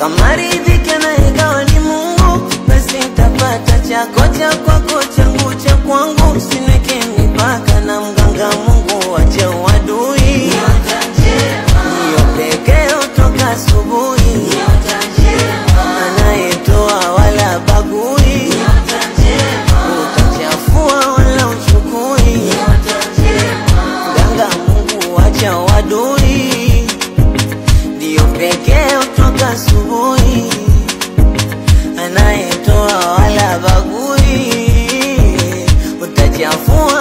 Kama riziki anayegawa ni Mungu, basi nitapata chako cha kwako changu cha kwangu. Usiweke mipaka na mganga Mungu, wache uadui. Ndiyo pekee hutoka asubuhi, anayetoa wala bagui, utachafua wala uchukui. Mganga Mungu, wacha uadui. Ndiyo pekee hutoka asubuhi, anayetoa wala bagui, utachafua.